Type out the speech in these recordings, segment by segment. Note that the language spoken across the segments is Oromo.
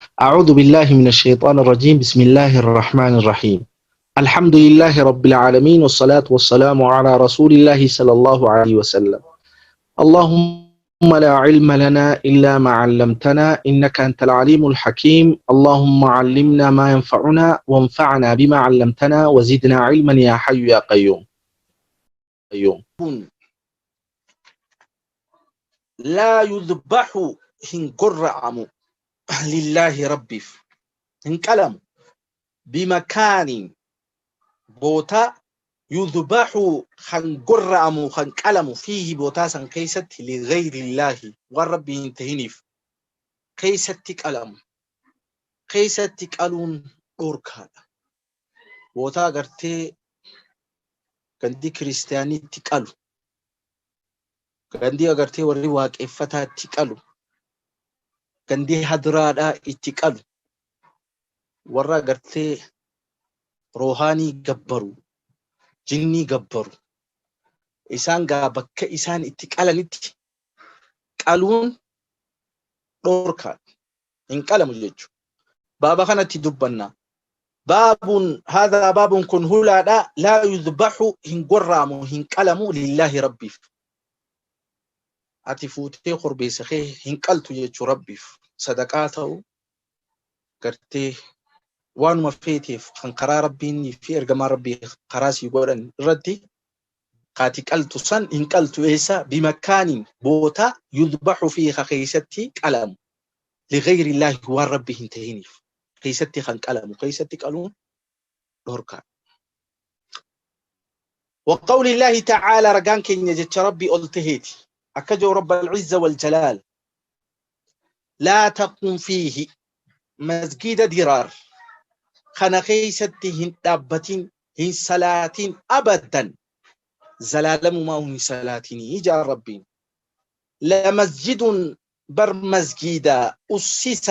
أعوذ بالله من الشيطان الرجيم. بسم الله الرحمن الرحيم. الحمد لله رب العالمين، والصلاة والسلام على رسول الله صلى الله عليه وسلم. اللهم لا علم لنا إلا ما علمتنا إنك أنت العليم الحكيم. اللهم علمنا ما ينفعنا وانفعنا بما علمتنا وزدنا علما يا حي يا قيوم. قيوم. لا يذبح hin gorra'amu، لله rabbiif hin qalamu، بمكان boota، يذبح kan gorra'amu kan qalamu، فيه bootaa san keessatti، لغير الله waan rabbii hin tahiniif keessatti qalamu keessatti qaluun dhorkaadha. Bootaa gartee gandii kiristaaniitti qalu, gandii agartee warri waaqeffataatti qalu, gandii hadraadhaa itti qalu, warra agartee roohaanii gabbaru, jinnii gabbaru, isaan gaa bakka isaan itti qalanitti qaluun dhorkaadha. Hin qalamu jechuudha. Baaba kanatti dubbanna. باب هذا باب kun hulaadha. لا يذبح hin gorraamu hin qalamu، لله rabbiif. Ati fuutee korbeessa kee hin qaltu jechuu, rabbiif sadaqaa ta'u gartee waanuma feeteef kan karaa rabbiin fi ergamaa rabbii karaa sii godhan irratti kaati qaltu san hin qaltu. Eessa? بمكان boota، يذبح فيه keessatti qalamu، لغير الله waan rabbii hin tahiniif keessatti kan qalamu keessatti qaluun dhorkaa. وقول الله تعالى ragaan keenya jecha rabbii ol taheeti akka jiru رب العزة والجلال: لا تقم فيه masgida diraar kana keessatti hin dhaabbatin, hin salaatin، أبدا zalaalamumaa hin salaatinii jaan rabbiin. لمسجد bar masgida، أسس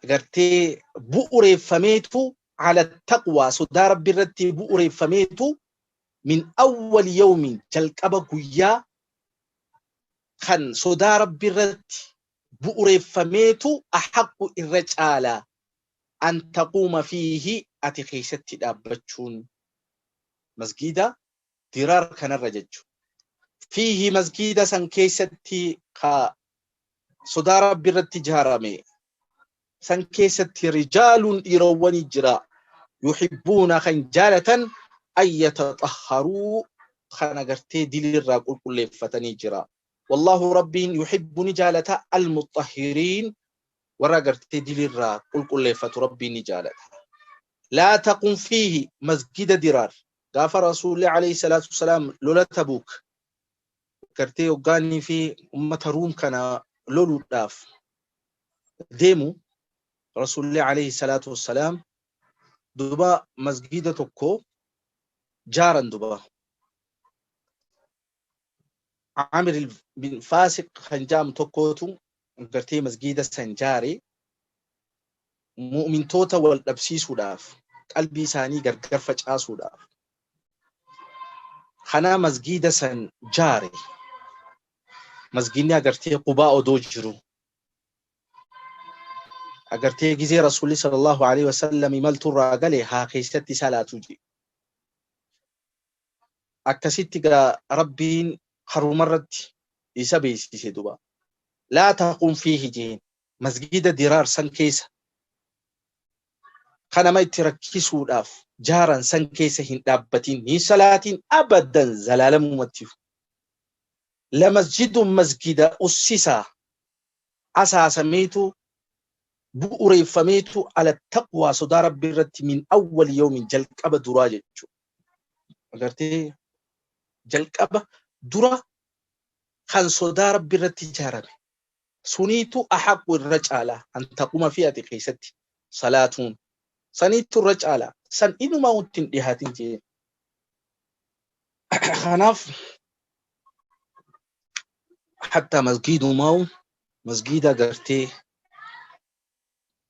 agartee bu'ureeffameetu، على التقوى sodaa rabbi irratti bu'ureeffameetu، من أول يوم jalqaba guyyaa kan sodaa rabbi irratti bu'ureeffameetu، أحق irra caalaa، أن تقوم فيه ati keessatti dhaabbachuun masgida diraar kanarra jechu. فيه masgida san keessatti ka sodaa rabbi irratti ijaarame san keessatti، رجال dhiirowwani jira، يحبون kan jaalatan، أن يتطهروا kan agartee dilirraa qulqulleeffatanii jira. والله rabbiin يحب ni jaalata، المطهرين warra agartee dilirraa qulqulleeffatu rabbiin ni jaalata. لا تقم فيه masgida diraar gaafa rasuulli عليه الصلاة والسلام lola Tabuuk gartee hoggaanii fi ummata Ruum kana loluudhaaf deemu, rasuulli عليه الصلاة والسلام duba masgida tokko jaaran. Duba Amir bin Faasiq kan jaamu tokkootu gartee masgida san jaare, mu'mintoota wal dhabsiisuudhaaf, qalbii isaanii gargar facaasuudhaaf kana masgida san jaare. Masgidni agartee Qubaa odoo jiru, agartee gizee rasuulli صلى الله عليه وسلم imalturraa gale haa keessatti salaatu je. Akkasitti gaa rabbiin harumarratti isa beeksise. Duba لا تقم فيه jeen masgida diraar san keessa kanama itti rakkisuudhaaf jaaran san keessa hin dhaabbatin, hin salaatin، أبدا zalaalamumatti. لمسجد masgida، أسس asaasameetu bu'ureeffameetu، على التقوى sodaa rabbi irratti، من أول يوم jalqaba duraa jechuudha. Agartee jalqaba dura kan sodaa rabbi irratti ijaarame suniitu أحق irra caala، أن تقوم فيه ati keessatti salaatuun saniitu irra caala, san inumaa wanti hin dhihaatin jee. Kanaaf hatta masgiidumaa masgiida gartee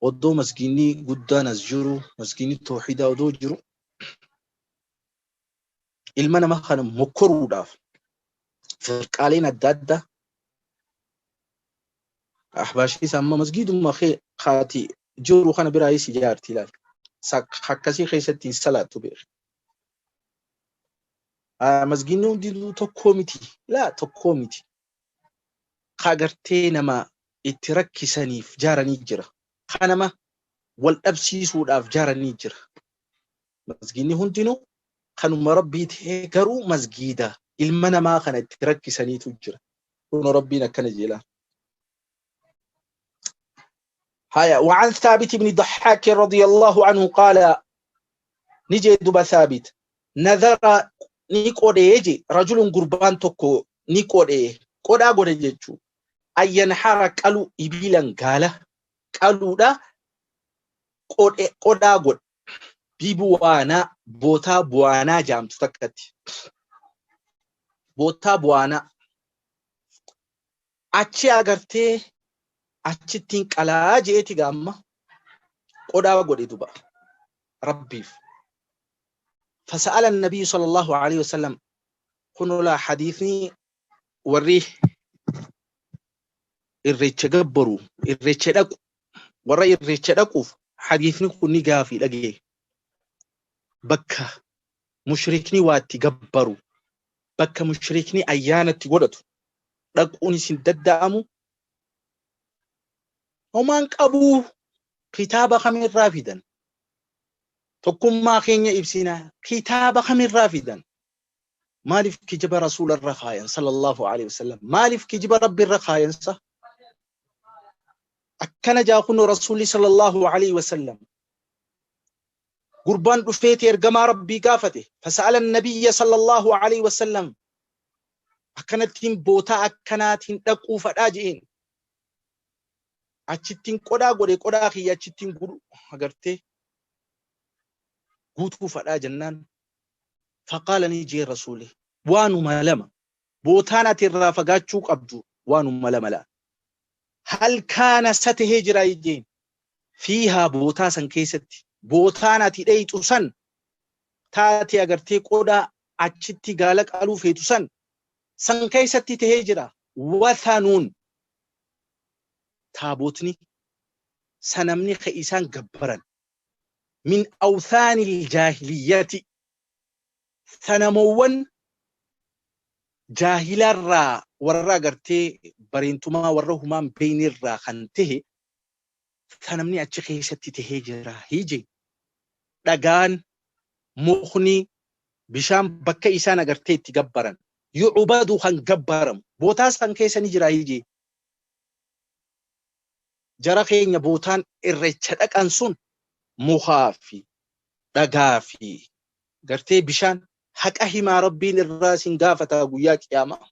oddoo masgiinni guddaan as jiru, masgiinni tooxidaa odoo jiru, ilma nama kana mokkoruudhaaf firqaaleen adda addaa Ahbaashiis amma masgiiduma kaati jiru kana biraayis ijaarti ilaali. Akkasii keessatti hin salaattu beeku. Masgiidni hundinuu tokkoo miti. Laa tokkoo miti. Ka gartee nama itti rakkisaniif jaaranii jira. Ka nama wal dhabsiisuudhaaf jaaranii jira. Masgiidni hundinuu kanuma Rabbii ta'ee garuu masgiida ilma namaa kana itti rakkisaniitu jira. Kun Rabbiin akkana jedha. هيا وعن ثابت بن ضحاك رضي الله عنه قال نجي دبا ثابت نذر نيقودي رجل قربان تكو نيقودي قودا غودي جچو أن ينحر قالو إبلا قال قالو دا قودا غود بيبوانا بوتا بوانا جامتو تكتي بوتا بوانا achi agartee achittiin qalaa jeeti gaamma qodaa godhe duba rabbiif. فسأل النبي صلى الله عليه وسلم كنوا لا حديثني وريه irreecha gabbaru irreecha dhaqu warra irreecha dhaquuf hadiisni kun ni gaafii dhagee bakka mushrikni waa itti gabbaru bakka mushrikni ayyaanatti godhatu dhaquun isin dadda'amu homaan qabuu kitaaba kamirraa fidan tokkummaa keenya ibsina kitaaba kamirraa fidan maaliif kijiba rasuularra kaayan sallallahu alaihi wasallam maaliif kijiba rabbirra kaayansa akkana jaa kunoo rasuulli sallallahu alaihi wasallam gurbaan dhufeeti ergamaa rabbii gaafate fasa'ala nabiyya sallallahu alaihi wasallam akkanattiin bootaa akkanaatiin dhaquu fadhaa je'een achittiin qodaa godhe qodaa kiyya achittiin gudhu agartee guutuu fadhaa jennaan faqaala ni jee rasuuli waanuma lama bootaan ati irraa fagaachuu qabdu waanuma lama laa hal kaana satahee jira jeen fiihaa bootaa san keessatti bootaan ati dheeyxu san taate agartee qodaa achitti gaala qaluu feetu san san keessatti tahee jira wathanuun taabotni sanamni ka isaan gabbaran min awthaanil jaahiliyyati sanamowwan jaahilarraa warra agartee bareentumaa warra humaan beeynirraa kan tahe sanamni achi keessatti tahee jira hije dhagaan mukni bishaan bakka isaan agartee itti gabbaran yucbadu kan gabbaramu bootaas kan keessa ni jira hije jara keenya bootaan irreecha dhaqan sun mukaa fi dhagaa fi gartee bishaan haqa himaa rabbiin irraa sin gaafata guyyaa qiyaamaa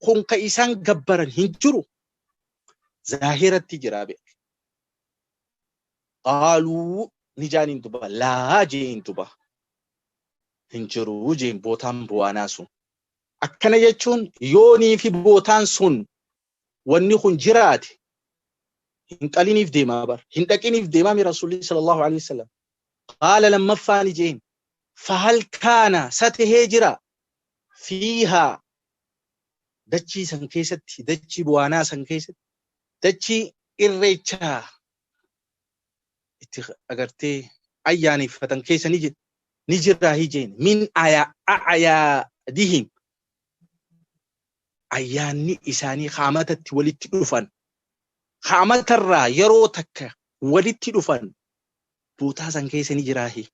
kun ka isaan gabbaran hin jiru zaahiratti jira beek qaaluu ni jaaniin duba laa jeen duba hin jiru jeen bootaan bu'aanaa sun akkana jechuun yoonii fi bootaan sun wanni kun jiraate hin qaliniif deemaa bar hin dhaqiniif deemaa mi rasuulli sallallahu alaihi wasallam qaala lammaffaan jeen fahal kaana satahee jira fiihaa dachii san keessatti dachii bu'aanaa san keessatti dachii irreechaa itti agartee ayyaaneffatan keessa ni jira hijeen min ayaadihim ayyaanni isaanii haamatatti walitti dhufan haamatarraa yeroo takka walitti dhufan bootaa san keessa ni jiraahi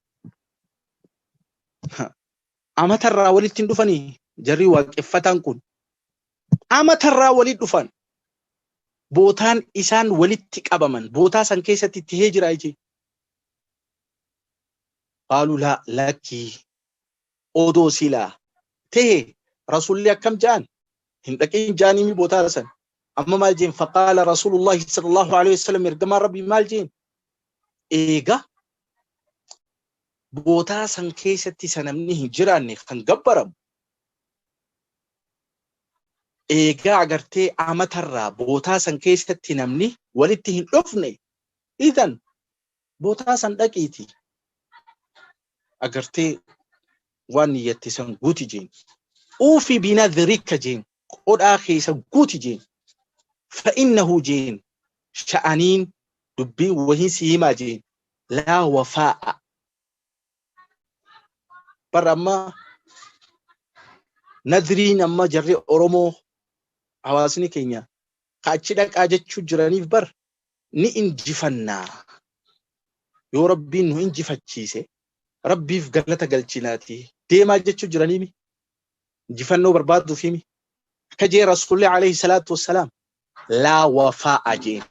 amatarraa walitti hin dhufanii jarri waaqeffataan kun amatarraa walitti dhufan bootaan isaan walitti qabaman bootaa san keessatti tahee jira jee qaaluu laa lakkii odoo silaa tahe rasuulli akkam ja'an hin dhaqin jaaniimi bootaa san amma maal jeen faqaala rasuulullahi sallallahu alaihi wasallam ergamaan rabbii maal jeen eega bootaa san keessatti sanamni hin jiraanne kan gabbaramu eegaa agartee amatarraa bootaa san keessatti namni walitti hin dhufne idan bootaa san dhaqiiti agartee waan niyyatte san guuti jeen uufi binadhrika jeen qodhaa keessa guuti jeen Fa'innahu jeen sha'aniin dubbiin wahiin si himaa jeen laa wafaa'a. Bara amma nadriin amma jarri Oromoo hawaasni keenya ka achi dhaqaa jechuu jiraniif bar ni injifannaa. Yoo Rabbiin nu injifachiise Rabbiif galata galchinaati deemaa jechuu jiraniimi. Injifannoo barbaaduufimi. Akka jee Rasuulli alayhi salaatu wassalaam laa wafaa'a jeen.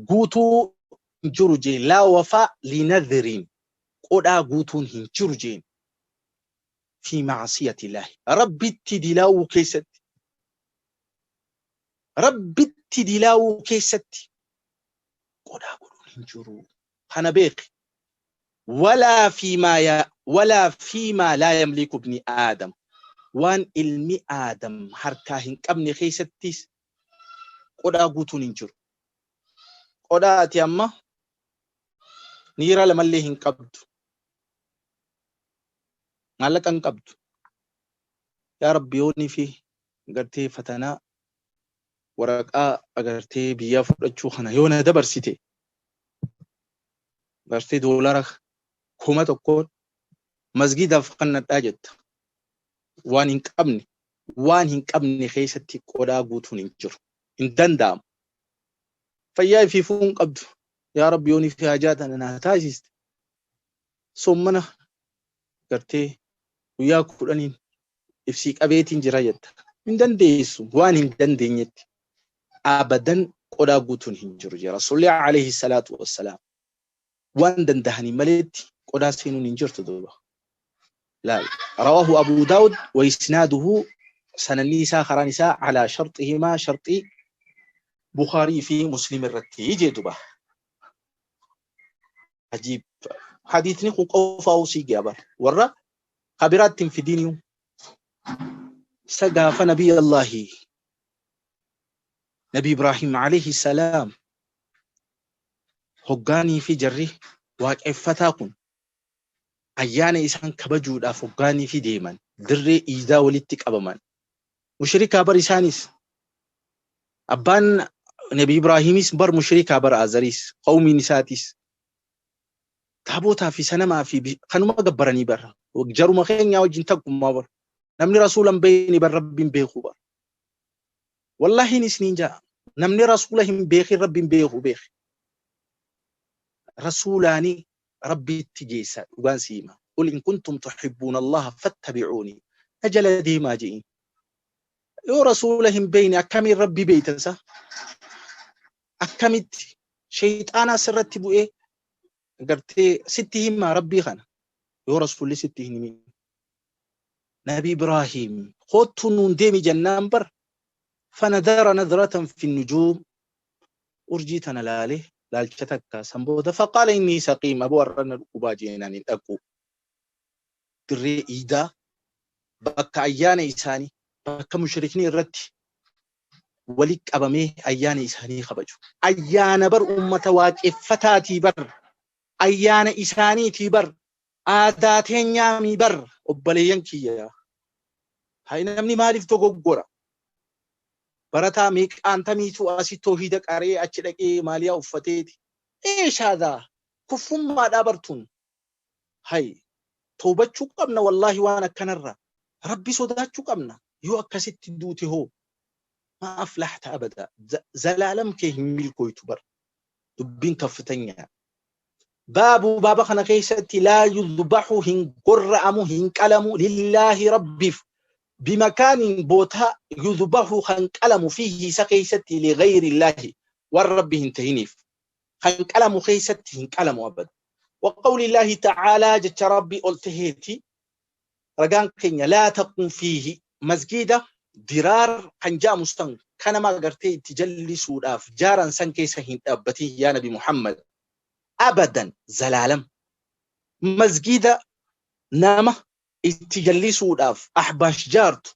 Guutuu hin jiru jeen laa wafaa linadhiriin qodhaa guutuun hin jiru jeen. Fi ma'asiyatillaahi Rabbitti dilaawuu keessatti Rabbitti dilaawuu keessatti qodhaa godhuun hin jiru. Kana beeki. Walaa fiimaa yaa walaa fiimaa laa yamliku ibni Aadam. Waan ilmi Aadam harkaa hin qabne keessattis qodhaa guutuun hin jiru. Qodhaa ati amma niira lamallee hin qabdu. Maallaqa hin qabdu. Yaa Rabbi yoonii fi gartee fatanaa waraqaa agartee biyyaa fudhachuu kana yoo na dabarsite gartee doolara 1000 masgiidaaf kannadhaa jetta. Waan hin qabne waan hin qabne keessatti qodaa guutuun hin jiru. Hin danda'amu. Fayyaa ifiifuu hin qabdu. Yaa Rabbi yoonii fi hajaa tana naa taasiste. Soommana gartee guyyaa 10n ibsii qabeetiin jira jetta. Hin dandeessu waan hin dandeenyetti. Abadan qodaa guutuun hin jiru jira. Rasuulli alayhi salaatu wassalaam. Waan dandahanii maleetti qodaa seenuun hin jirtu duuba. Laal. Rawaahu Abu Daawud wa isnaaduhu sananni isaa karaan isaa alaa sharxihimaa sharxii Bukhaarii fi Muslim irratti jee duba. Ajiib. Hadiisni kun qofaa'uu sii gaya bara. Warra kabiraatti hin fidiniyu. Isa gaafa Nabii Allahi Nabi Ibrahim alayhi salaam hoggaanii fi jarri waaqeffataa kun ayyaana isaan kabajuudhaaf hoggaanii fi deeman dirree iidaa walitti qabaman. Mushrikaa bar isaanis abbaan Nabi Ibraahimis bar mushrikaa bar Azariis qawmiin isaatis taabotaa fi sanamaa fi kanuma gabbaranii bar jaruma keenyaa wajjin takkumaa bar namni rasuula hin beekne bar rabbiin beekuu bar wallahi isiniin jaa namni rasuula hin beekin rabbiin beeku beeki rasuulaani rabbitti geessa dhugaan si hima qul in kuntum tuhibbuuna allaha fattabi'uuni na jala deemaa je'in yoo rasuula hin beekne akkamiin rabbi beeyta isa akkamitti sheyxaanaa sirratti bu'ee gartee sitti himaa rabbii kana yoo rasuulli sitti hin himin Nabi Ibraahiim koottuu nuun deemi jennaan bar fanadara nadratan fi nujuum urjii tana laale laalcha takka san booda faqaala inni saqiim aboo har'a na dhukkubaa jeenaan hin dhaqu dirree iidaa bakka ayyaana isaanii bakka mushrikni irratti wali qabamee ayyaana isaanii kabaju. Ayyaana bar ummata waaqeffataatii bar ayyaana isaaniitii bar aadaa teenyaamii bar obboleeyyan kiyya. Hay namni maaliif dogoggora? Barataa meeqaantamiitu asii toohida qaree achi dhaqee maaliyaa uffateeti. Eeshaadaa kuffummaadhaa bartuun. Hay toobachuu qabna wallaahi waan akkanarra. Rabbi sodaachuu qabna. Yoo akkasitti duute hoo ma aflahta abada. Zalaalam kee hin milkooytu bar. Dubbiin kaffitanyaa. Baabu baaba kana keessatti laa yudbaxu hin gorra'amu hin qalamu lillaahi rabbiif bimakaanin bootaa yudbaxu kan qalamu fiihi isa keessatti ligayri illaahi waan rabbi hin tahiniif kan qalamu keessatti hin qalamu abada. Wa qawli illaahi ta'aalaa jecha rabbi ol taheeti ragaan keenya laa taqum fiihi masgiida diraar kan ja'amu san kanama agartee itti jallisuudhaaf jaaran san keessa hin dhaabbatin yaa Nabi Muhammad abadan zalaalam masgiida nama itti jallisuudhaaf ahbaash jaartu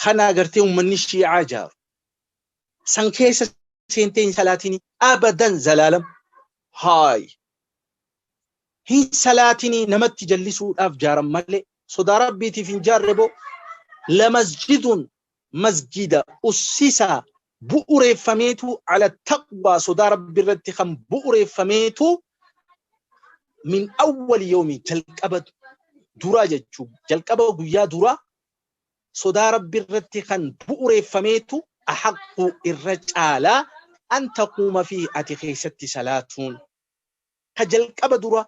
kana agartee ummanni shii'aa jaaru san keessa seentee hin salaatini abadan zalaalam haay hin salaatini namatti jallisuudhaaf jaaran malee sodaa rabbiitiif hin jaarre boo lamasjidun Masjida ussisa bu'ureeffameetu ala taqwaa sodaa rabbi irratti kan bu'ureeffameetu min awwali yawmi jalqaba duraa jechuu jalqaba guyyaa duraa sodaa rabbi irratti kan bu'ureeffameetu ahaqqu irra caalaa an taquuma fi ati keessatti salaatuun ka jalqaba dura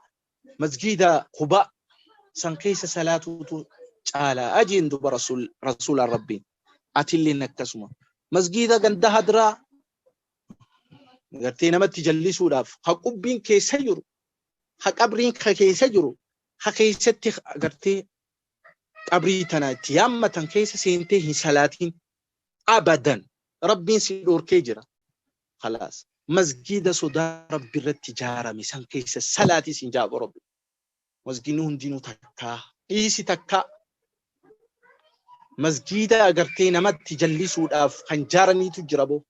masjida Qubaa san keessa salaatuutu caalaa ajiin duba rasuulaan rabbiin atilleen akkasuma masgiida ganda hadraa gartee namatti jallisuudhaaf ha qubbiin keessa jiru ha qabriin ka keessa jiru ha keessatti gartee qabrii tana itti yaammatan keessa seentee hin salaatiin abadan rabbiin si dhorkee jira. Khalaas masgiida sodaa rabbi irratti ijaarame san keessa salaatii siin jaabo rabbi. Masgiidni hundinuu takkaa dhiisi takkaa masgiida agartee namatti jallisuudhaaf kan jaaraniitu jira boo.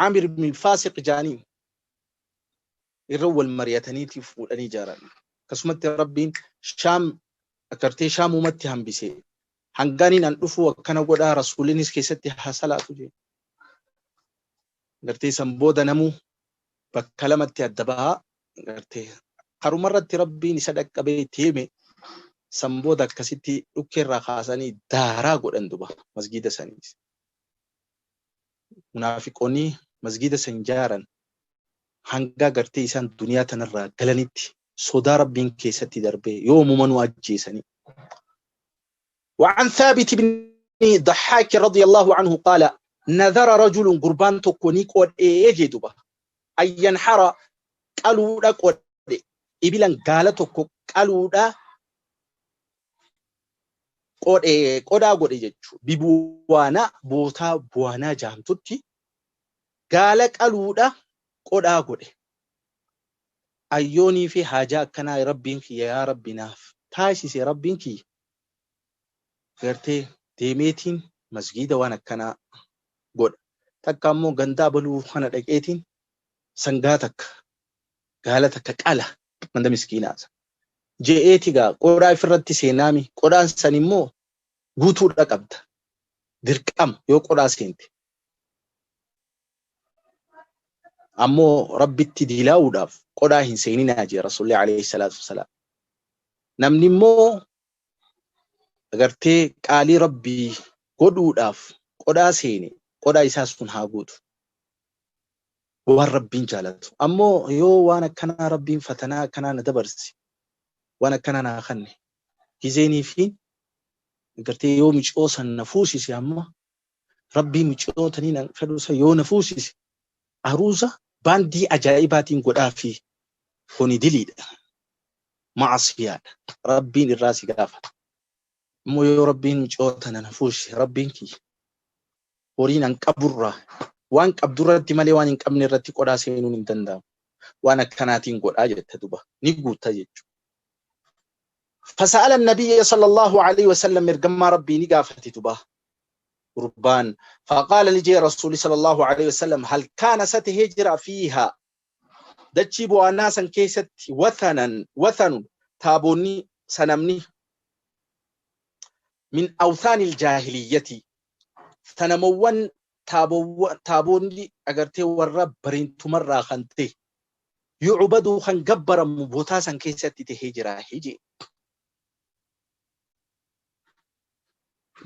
Amir ibn Faasiq jaaniin irra wal mari'ataniiti fuudhanii ijaaran. Akkasumatti rabbiin Shaam agartee Shaamumatti hambise. Hangaaniin an dhufuu akkana godhaa rasuulinis keessatti haa salaatu jee. Gartee san booda namuu bakka lamatti adda bahaa gartee karumarratti rabbiin isa dhaqqabee itti hime san booda akkasitti dhukkeerraa kaasanii daaraa godhan duba masgiida saniis. Munaafiqoonni masgiida san jaaran hanga gartee isaan duniyaa tanarraa galanitti sodaa rabbiin keessatti darbee yoomuma nu ajjeesanii. وعن ثابت بن ضحاك رضي الله عنه قال نذر رجل قربان تكوني قد ايجدبا أن ينحر قالوا لا قد إبلا قال تكو قالوا لا قد قد قد يجو ببوانا بوتا بوانا جامتوتي قال قالوا لا قد قد أيوني في حاجة كان ربك يا ربي ناف تاسيس ربك gartee deemeetiin masgiida waan akkanaa godha. Takka ammoo gandaa baluu kana dhaqeetiin sangaa takka gaala takka qala manda miskiinaa. Je'eeti gaa qodaa ifirratti seenaami qodaan san immoo guutuudha qabda. Dirqama yoo qodaa seente. Ammoo rabbitti dilaa'uudhaaf qodaa hin seeninaa jee Rasuulli alayhi salaatu wasalaam. Namni immoo agartee qaalii rabbii godhuudhaaf qodaa seene qodaa isaa sun haa guutu. Waan rabbiin jaalatu. Ammoo yoo waan akkanaa rabbiin fatanaa akkanaa na dabarse waan akkanaa naa kanne gizeenii fi agartee yoo micoo san na fuusise amma rabbii micoo tanii na fedhu san yoo na fuusise aruuza baandii ajaa'ibaatiin godhaa fi kuni diliidha. Maasiyaadha. Rabbiin irraa si gaafata. Ammoo yoo rabbiin micoo tana na fuusise rabbiin kiyya horiin an qaburraa waan qabdurratti malee waan hin qabne irratti qodaa seenuun hin danda'amu. Waan akkanaatiin godhaa jette duba ni guutta jechuudha. فسأل النبي صلى الله عليه وسلم مرقما ربي نقافة تبا ربان فقال لجي رسول صلى الله عليه وسلم هل كان ستهجر فيها دجيب ناسا كيست وثنا وثن تابوني سنمني من أوثان الجاهلية تنموان تابوني أغرتي والرب برين تمرا خنتي يعبدو خنقبر مبوتاسا كيست تهجر هجي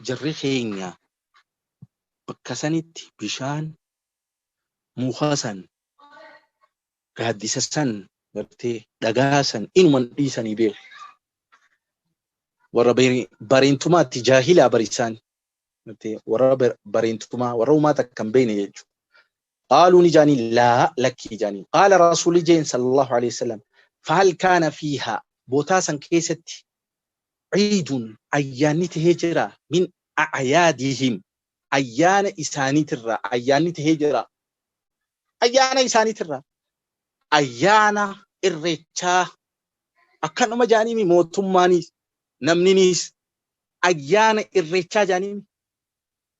jarri keenya bakka sanitti bishaan muka san gaaddisa san gartee dhagaa san inuman dhiisanii beeku. Warra bareentumaatti jaahilaa bariisaan gartee warra bareentumaa warra uumaa takka hin beekne jechuudha. Qaaluu ni jaanii laa lakkii jaanii. Qaala rasuulli jeen sallallahu alayhi wasallam fahal kaana fiihaa bootaa san keessatti عيد أيان تهجرة من أعيادهم أيان إساني ترى أيان تهجرة أيان إساني ترى أيان إرتشا أكنما جانيمي موتماني نمنينيس أيان إرتشا جانيمي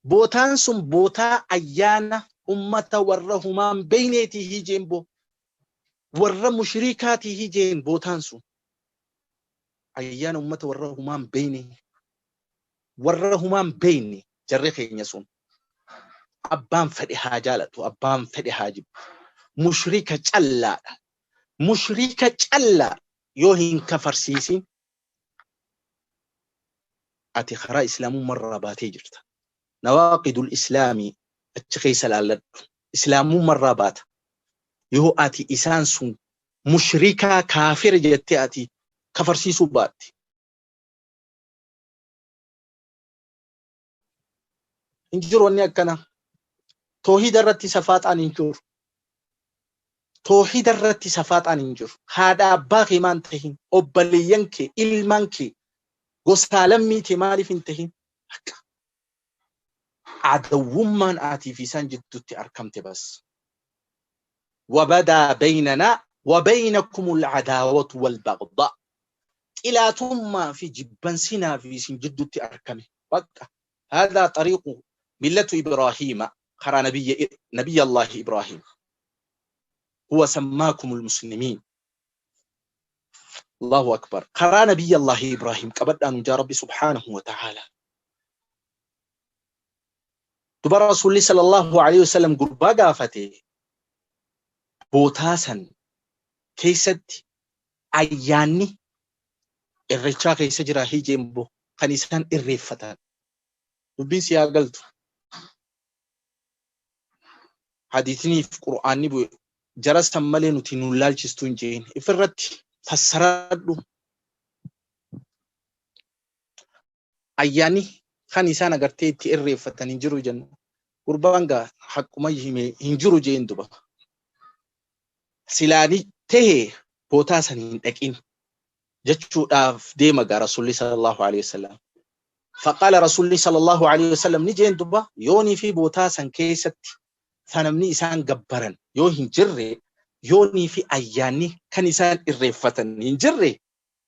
بوتان سم بوتا أيان أمة ورهما بينيته جنبو ور مشركاته جن بوتان سم أيان أمة ورهما بيني ورهما بيني Jarri keenya sun abbaan fedhe haa jaalatu, abbaan fedhe haa jibbu. Mushrika callaadha. Mushrika callaa yoo hin kafarsiisin ati karaa islaamummarraa baatee jirta. Nawaaqidul islaamii achi keessa laalladhu. Islaamummarraa baata. Yoo ati isaan sun mushrikaa kaafira jettee ati kafarsiisuu baatte. Hin jiru wanni akkana. Toohida irratti safaaxaan hin jiru. Toohida irratti safaaxaan hin jiru. Haadha abbaa kee maan tahin, obboleeyyan kee, ilmaan kee, gosaa lammii kee maaliif hin tahin? Akka adawwummaan atii fi isaan jidduutti argamte bas. Wabadaa baynanaa wabaynakum alcadaawatu walbagdaa. Xilaatummaa fi jibbansinaa fi isin jidduutti argame. Bakka هذا طريق ملة إبراهيم قرأ نبي الله إبراهيم هو سماكم المسلمين. الله أكبر. قرأ نبي الله إبراهيم كبدأ نجا ربي سبحانه وتعالى. دبر رسول الله صلى الله عليه وسلم قربا قافته بوتاسا كيست أياني الرجاء كيس جراهي جنبه خنيسان الريفتان dubbiin si haa galtu. Hadiisni fi Qur'aanni bu'e jara san malee nuti nu laalchistu hin jeen. Ifirratti fassaradhu. Ayyaanni kan isaan agartee itti irreeffatan hin jiru jenna. Gurbaan gaa haqquma hime hin jiru jeen duba. Silaani tahee bootaa san hin dhaqin jechuudhaaf deema gaa Rasuulli sallallahu alaihi wasallam. فقال رسول الله صلى الله عليه وسلم نجين دبا يوني في بوتاسا كيست فنمني إسان جبرا يو هنجري يوني في أياني كان إسان الرفة هنجري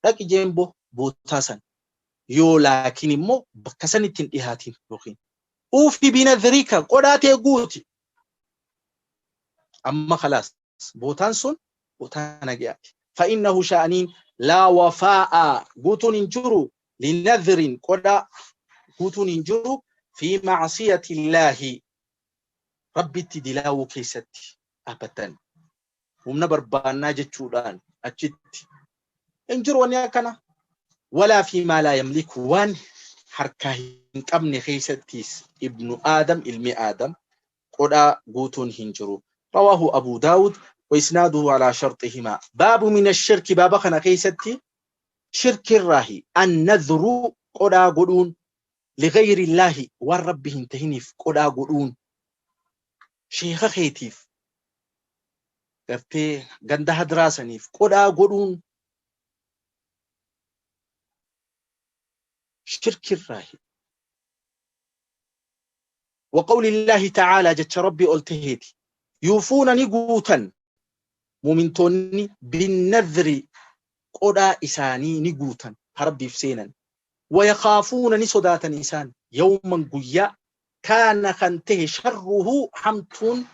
لكن جنبو بوتاسا يو لكن مو بكسن تنتهاتين يوخين أوفي بنذريك قراتي قوتي أما خلاص بوتانسون بوتانا جاتي فإنه شأنين لا وفاء قوتون انجرو لنذر قد قوتون انجرو في معصية الله ربي تدلاو كيستي أبدا ومنبر بانا جتشودان أجت انجرو ونياكنا ولا فيما لا يملك وان حركة قبن خيستيس ابن آدم علمي آدم قد قوتون هنجرو. رواه أبو داود وإسناده على شرطهما. باب من الشرك باب خنا كيستي شرك الراهي النذر قدا قدون لغير الله والرب هنتهنف قدا قدون شيخ خيتيف قرتي غنده دراسنيف قدا قدون شرك الراهي. وقول الله تعالى جت ربي قلتهيتي يوفون نقوتا مؤمنتوني بالنذر قدا إساني نقوتا ربي فسينا ويخافون نصداتا إنسان يوما قيا كان خنته شره حمتون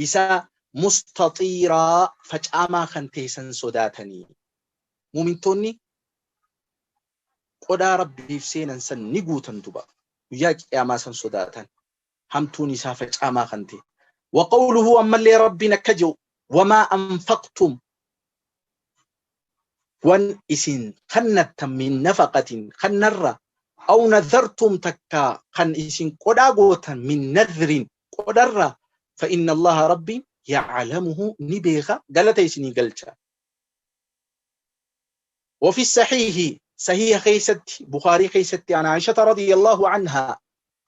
إسا مستطيرا فجأما خنته سن صداتني مؤمنتوني قدا ربي فسينا سن نقوتا دبا وياك يا ما سن صداتا حمتون إسا فجأما خنته. وقوله أما اللي ربنا كجو وما أنفقتم وان إسن خنت من نفقة خنرة أو نذرتم تكا خن إسن قداغوتا من نذر قدرة فإن الله ربي يعلمه نبيغا قالت إسني قلتا. وفي الصحيح صحيح خيست بخاري خيست عن عائشة رضي الله عنها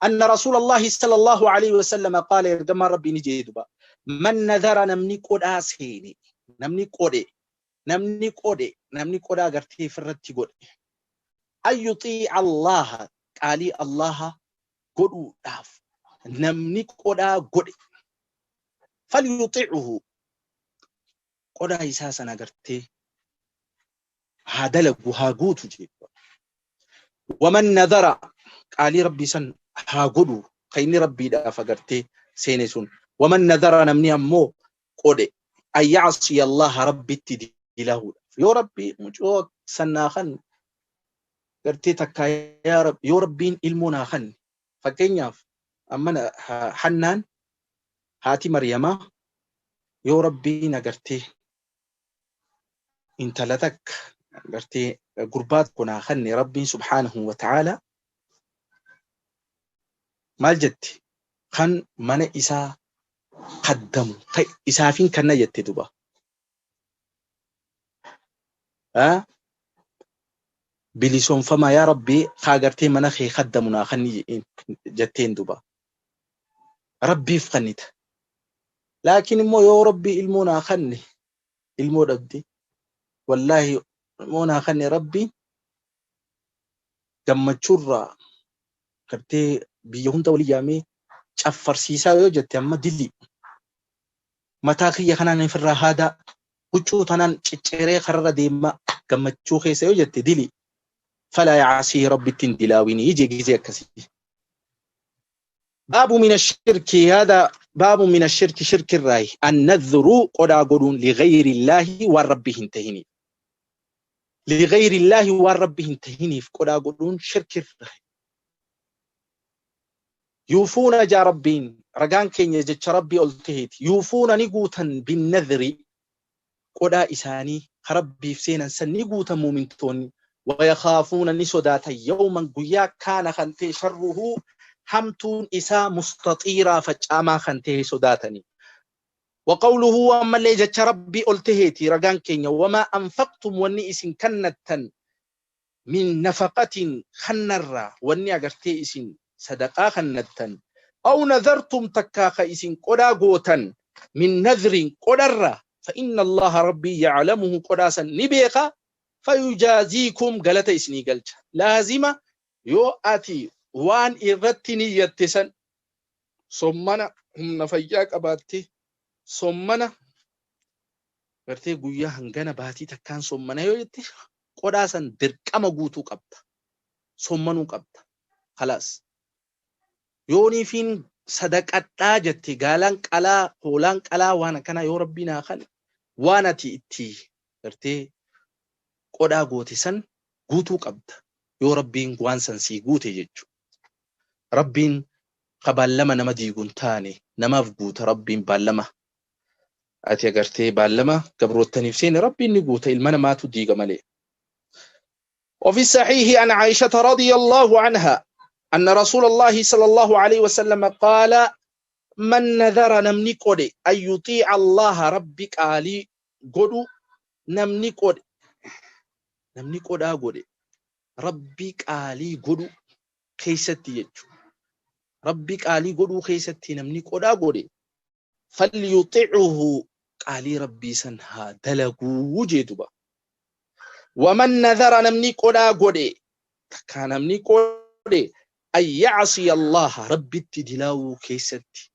أن رسول الله صلى الله عليه وسلم قال يرجم ربي نجيدبا من نذر نمني قد أسيني نمني قد نمني قد نمني قد أغرتي فرتي قد أن يطيع الله قالي الله قد داف نمني قد قد فليطيعه قد أساسا أغرتي هذا لقو هاقوت جيب. ومن نذر قالي ربي سن هاغدو خيني ربي دا فغرتي سينسون. ومن نذر نمني أمو قد أن يعصي الله ربي تدله يا ربي مجوك سناخن غرتي تكا يا رب يا ربي المناخن Fakkeenyaaf amma Hannaan haati Maryamaa yoo Rabbiin agartee intala takka agartee gurbaa tokko naa kenne Rabbiin subhaanahu wa ta'ala maal jetti? Kan mana isaa kaddamu ta'e isaafin kanna jette duba. Bilisoomfamaa yaa Rabbii kaa gartee mana kee kaddamu naa kanni jetteen duba. Rabbiif kannita. Laakiin immoo yoo Rabbii ilmoo naa kanne ilmoo dhabde wallaahi ilmoo naa kanne Rabbiin gammachuurraa gartee biyya hunda walii yaamee caffarsiisaa yoo jette amma dilli mataa kiyya kanaan ofirraa haadaa huccuu tanaan cicciree kararra deemaa gammachuu keessa yoo jette dili falaa yaasii Rabbittiin dilaawinii ije gizee akkasii. Baabu mina shirki hada baabu mina shirki shirkirraayi annadhuru qodaa godhuun ligayri illaahi waan Rabbi hin tahini. Ligayri illaahi waan Rabbi hin tahiniif qodaa godhuun shirkirraayi. Yuufuuna jaa Rabbiin ragaan keenya jecha Rabbii ol taheeti. Yuufuuna ni guutan binnadhri qodaa isaanii ka Rabbiif seenan san ni guutan muumintoonni. Wayakaafuuna ni sodaatan yawman guyyaa kaana kan ta'e sharruhu hamtuun isaa mustaxiiraa facaamaa kan ta'e sodaatanii. Waqawluhu ammallee jecha Rabbii ol taheeti ragaan keenya wamaa anfaqtum wanni isin kannattan min nafaqatin kannarraa wanni agartee isin sadaqaa kannattan aw nadhartum takkaa ka isin qodaa gootan min nadhrin qodarraa fa inna Allaha Rabbii yaclamuhu qodaa san ni beeka fayujaaziikum galata isinii galcha. Laazima yoo ati waan irratti niyyatte san sommana humna fayyaa qabaatte sommana gartee guyyaa hangana baatii takkaan sommana yoo jette qodaa san dirqama guutuu qabda. Sommanuu qabda. Khalaas. Yooniifiin sadaqadhaa jette gaalaan qalaa hoolaan qalaa waan akkanaa yoo Rabbii naa kan waan ati itti gartee qodaa goote san guutuu qabda. Yoo Rabbiin waan san sii guute jechuudha. Rabbiin ka baallama nama diigu hin taane namaaf guuta Rabbiin baallama. Ati agartee baallama gabroottaniif seene Rabbiin ni guuta ilma namaatu diiga malee. وفي الصحيح عن عائشة رضي الله عنها أن رسول الله صلى الله عليه وسلم قال من نذر نمني قد أن يطيع الله ربك آلي قدو نمني قد نمني قد قد ربك آلي قدو كيستي يجو ربك آلي قدو كيستي نمني قد قد فليطيعه قالي ربي سنها دلقو وجدبا ومن نذر نمني قدا قدي كان نمني قدي أن يعصي الله ربي تدلاو كيستي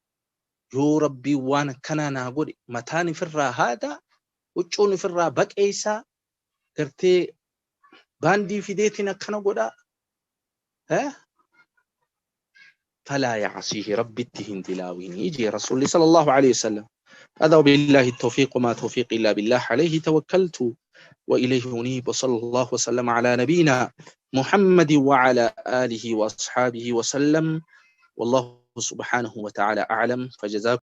يو ربي وانا كان ناقودي متاني في الرا هذا وتشوني في الرا بك إيسا قرتي باندي في ديتنا كان قدا ها فلا يعصيه ربي تهن دلاوين يجي رسول صلى الله عليه وسلم. هذا وبالله التوفيق وما توفيق إلا بالله عليه توكلت وإليه أنيب وصلى الله وسلم على نبينا محمد وعلى آله وأصحابه وسلم والله سبحانه وتعالى أعلم. فجزاكم